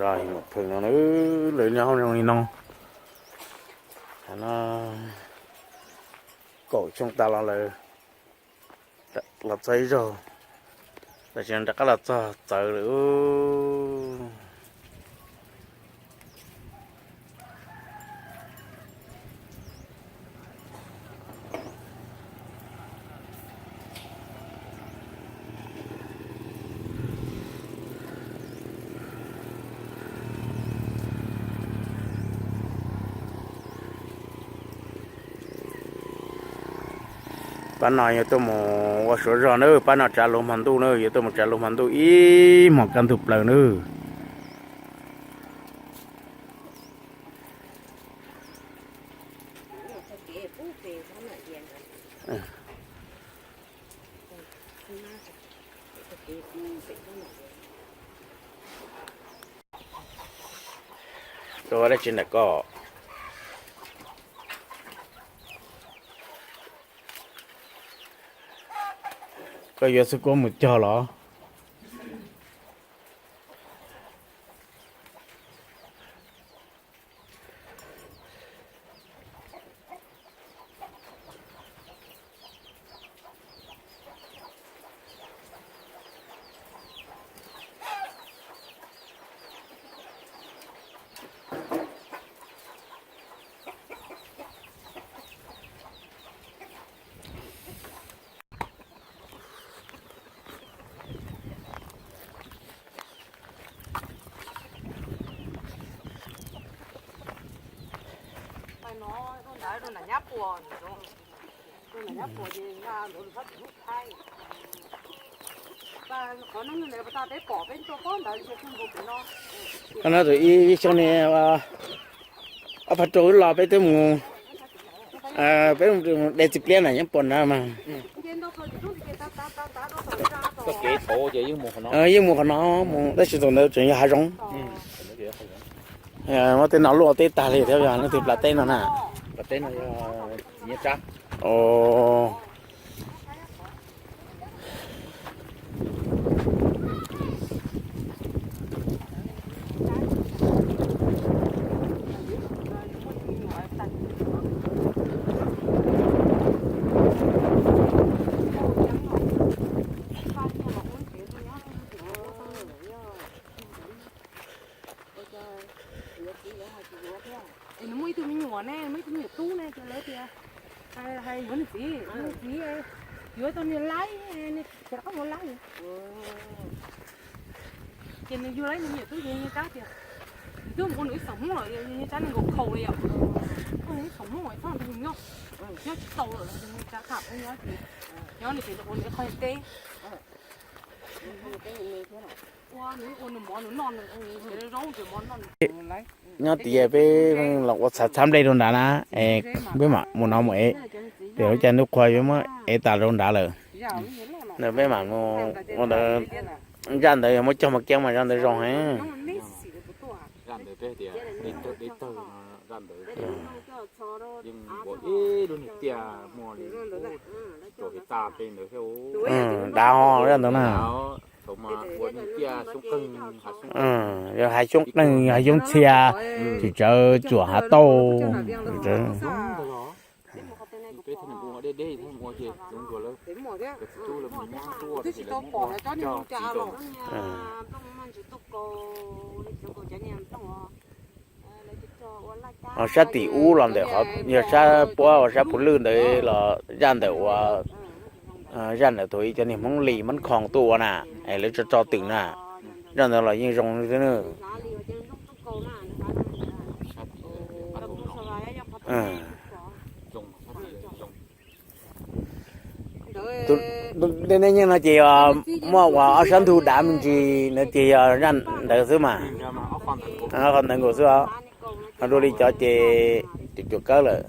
Zos Him Mom Phwm no, lawv nyob hauv zoo li no. Thaum no kaum xyoo tas los lawv los txog ib zaug, tam sim no rov qab los txog txawv lawm. Pab no yuav tuaj mus ua suav zog na, pab no tsav lus hmo ntuj na, yuav tuaj mus tsav lus hmo ntuj ib hmos kaj ntug plaws na. Ua dab tsi ntawm koj? Koj yuav xub kuab mus cog los? Qhov no tus ib xyoo ni ob phav rau los peb twb mus, peb mus de txiv pliab na yeej pom nrad mas. Yeej mus qhov no mus tab sis thaum ntawd tseem yog hav zoov. Muab tej no luaj teb tag li thiab yog leej twg plas teb no na. Es nws muaj ib tug me nyuam ne, muaj ib tug me nyuam tub ne, ces lawv tias, hais yuav nws txiv, nws txiv yuav tau niag laib, ces rov qab mus laib. Ces nws yug laib nws me nyuam tub ces Nyiaj Tsab tias, nws twb mus ua nws ib xeem Hmoob lawm, Nyiaj Tsab nees nkaum kaum li yom, ua nws ib xeem Hmoob txhob nrog nws nyob, nyob tsis tau lawm, Nyiaj Tsab tham peb nyob ces, nyob nws ces ua nws ib qho teb. Ua nws ua nws mov nws noj, nws zaub nws mov noj. Nyob tias peb los ua txhav txhab nplej rau nrad na, peb mam mus no mus ev, tias lub caij ntuj qhua yuav muab ev tas rau nrad lawm. Peb mam mus ua ntawd, zaj ntawd yog muab cog mos keeb mas zaj ntawd zoo heev. Dav ho zaj ntawd na. Yog hav xyoob qeeg, hav xyoob txhia, tsis tsawv tsuam hav tauj. Ho sab tim ub los ntawm qhov yog sab puab uas sab puv lwj ntawd los zaj ntawm uas, zaj ntawm thaum ub cov niag Hmoob Lis Mab Khoom tuaj ua na, es lawv tso tso twm na, zaj ntawd los yeej zoo li thiab na. Tus dej nej nyeej no ces yog muaj uas ob sab ntug dav me ntsis na ces yog zaj ntawd xwb mas. Qhov ntawd nkaus xwb os. Ho dua li cov ces cuam cuam kawb lawm.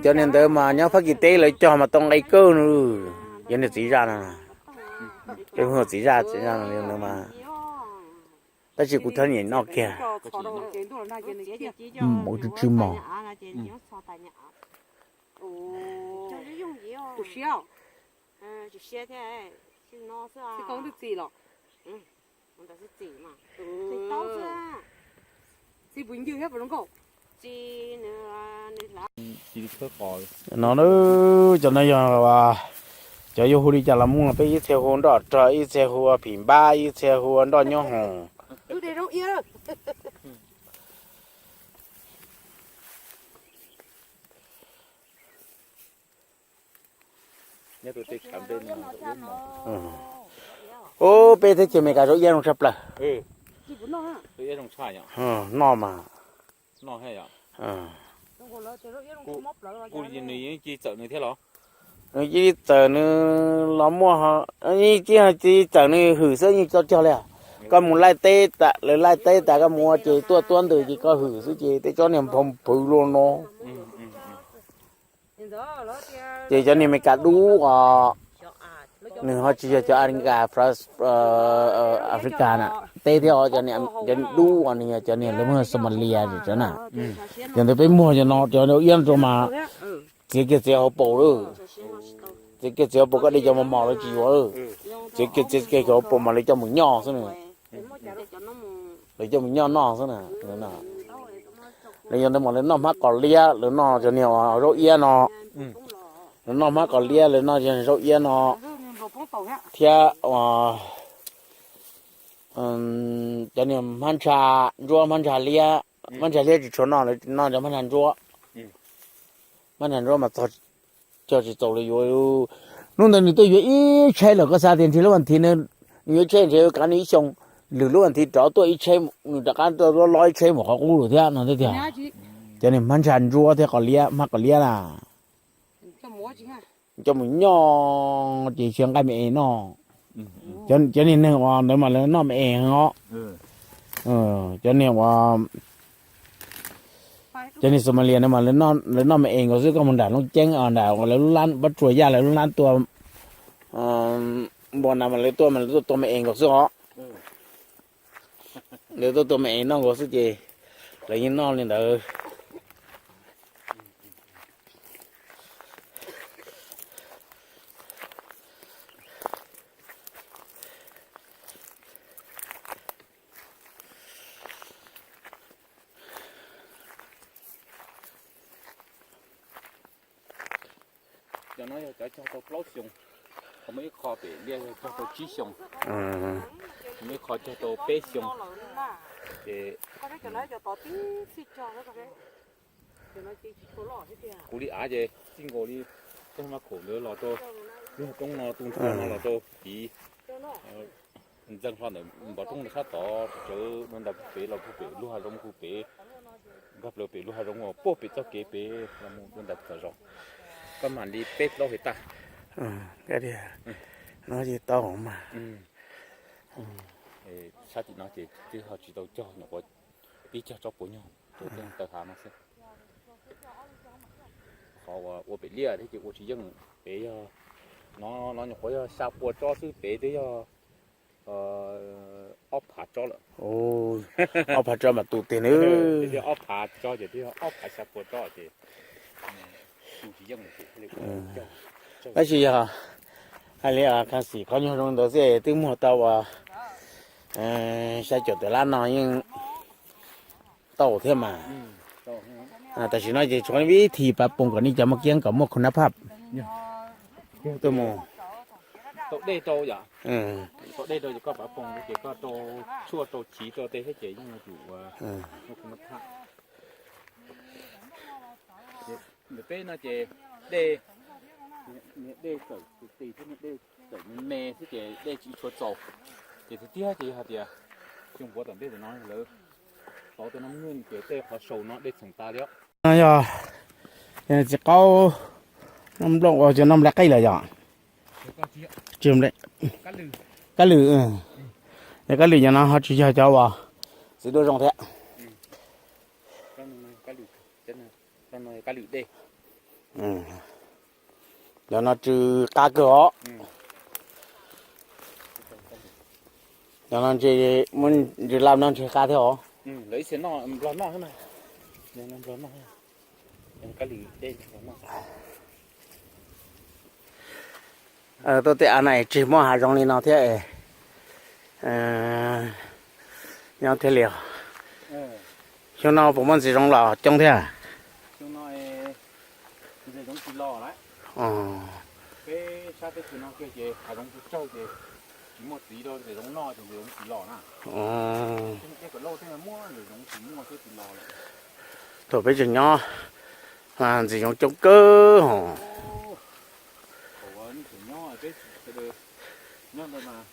Cov niag ntawd mas nyob Fab Kis teb lawv cog mas tau nqi kawg no. Cov niag txiv zaj no, cov txiv zaj, txiv zaj no mas. Tab sis kuv rov niam noj kiag. Mus tsis tsis mos. No, cov no yog cov yuav hu li cas los muaj, peb ib txhia hu nroj rog, ib txhia hu ua phim npab, ib txhia hu ua nroj nyob hoom. Ub, peb teb chaws Amelikas zaub iab zoo tshaj plaws. Noj mas. Nws cia li txawm nws los muaj, cia li txawm nws hwm xwb, yeej tsis cog li. Koj mus laij teb tas, lawv laij teb tas koj mus ua ces tuaj tuab ntws ces koj hwm xwb ces tej tsob niag nphoo phwv luaj no. Ces cov niag Amelikas dub os, nws ho tsis yog cov Amelikas, Africa na, teb thiab os, cov niag dub os, nws yog cov niag lawv muab Somalia na. Cov ntawd peb muag cov no, cov zaub iab rau mas txiav kiag txiav hauv paus lawm. Txiav kiag txiav hauv paus, koj de cov mos mos lawv tsis yuav lawm. Txiav kiag txiav kiag hauv paus mas lawv coj mus nyoj xwb na. Lawv coj mus nyoj noj xwb na. Lawv yog ntawd mas lawv noj hmab qos liab, lawv noj cov niag zaub iab no. Lawv noj hmab qos liab, lawv noj zaub iab no thiab cov niag hmab ntsha ntsuab, hmab ntsha liab. Hmab ntsha liab tsis tshua noj, lawv noj cov hmab ntsha ntsuab. Hmab ntsha ntsuab mas txog cog tsis txaus lawv yuav. Hnub ntawd nws tuaj yuav ib tshaib lawm, koj xav tias nrhiav lub vas thiv, nws yuav tshaib nrhiav kav nws ib xyoo, lwm lub vas thiv rov tuaj ib tshaib, nws rov qab tuaj lob ib tshaib mus qhov qub lawm thiab no thiab tiag. Cov niag hmab ntsha ntsuab thiab qos liab, hmab qos liab na, coj mus nyoj ces cia nqaij me es noj. Cov niag neeg uas ntawd mas lawv noj me es os. Cov niag uas, cov niag Somalia no mas lawv noj me es nkaus xwb, koj mus nram Looj Ceeb, nram lawv lub lab Pab Tsuas Yaj, lawv lub lab tua npua na mas lawv tuaj mas lawv tuaj tua me es nkaus xwb os. Lawv tuaj tua me es noj nkaus xwb ces lawv yeej noj li ntawd. Cov no yog cov cog tau plaub xyoo, ho muaj ib qho pem liaj yog cog tau tsib xyoo, ho muaj ib qho cog tau peb xyoo. Ces kuv li av ces txij nkaus li tej maj khaum ntawd los rau, yog roob no tu ntxhua no los rau tid. Ntxeev hlo ntawm npov roob ntawd sab tod, sawv dua ntawd pem los puag pem lub hav zoov puag pem, nkag plaws pem lub hav zoov uas puag pem txoj kev pem los mus dua ntawd txog zos, koj mam li peb plaub hais tag. No ces tau mas. Sab tim no ces twb ho tsis tau cog, nyuam qhuav pib cog tsob puav nyuag rau tej taw hav no xwb. Qhov uas ua pem liaj thiab ces ua tsis yeej, pem yog no, no nyuam qhuav yog xya pua tsob xwb, pem twb yog ob phav tsob lawm. Ob phav tsob mas tu tiag na. Twb yog ob phav tsob ces twb yog ob phav xya pua tsob ces tu tsis yeej lawm ces thiaj li ua cog. Tab sis yog hais li Khas Xim qhov nyuag zoo ntawd xwb twb muag tau uas xya caum tawm lab no yeej tau thiab mas. Tam sim no ces tshuav vib thi pav poom kom nej cov muaj kiab kom muaj khu nab phaj tuaj mus. Tau dej rau yom, tau dej rau ces koj pav poom ces koj rau tshuaj rau chiv rau tej thiab ces yeej yuav tsum ua khu nab phaj. Ntawm peb no ces dej, niag dej txawm tis thiab niag dej txawm me me xwb ces dej tsis tshua txaus. Ces tiag tiag ces yog hais tias xyoo puav tom ntej tam no lawv tov tus no nyuj ces tej qhov saus no dej txheem tas li. No yog txiv qaub noj nplooj, cov noj nplai qeej lawm yom. Kab lwm, kab lwm cov no ho tsis yog cov uas txiv duab zoo thiab. Cov no tsw qab kawg os. Cov no ntshe muab ntsws laj no ntshe qab thiab os. Tuaj tej av na es tsis muaj hav zoov li no thiab es nyob thiaj li os. Xyoo no puas muaj ntxiv zoov los coob thiab? Thaum peb tseem nyob ntxiv zoov coob kawg hos. Nyob ntawd mas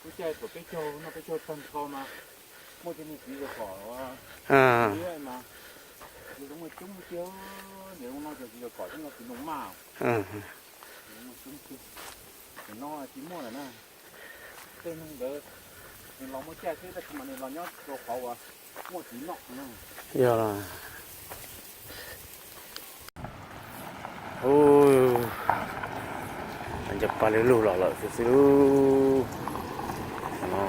lub caij thaum peb caug noj peb caug tag nrho mas muaj cov niag txiv zos kom mas zoo coob tiag, niam zoo no cov txiv zos kom coob no txiv zoo maj. Coob tiag, no tsis muaj lawm na. Tej neeg ntawd nws los muaj caij xwb tab sis mas nws los nyob rau qhov uas muaj txiv noj no. Yog los, ncaws pag li lug los lawm xwb xwb lub no.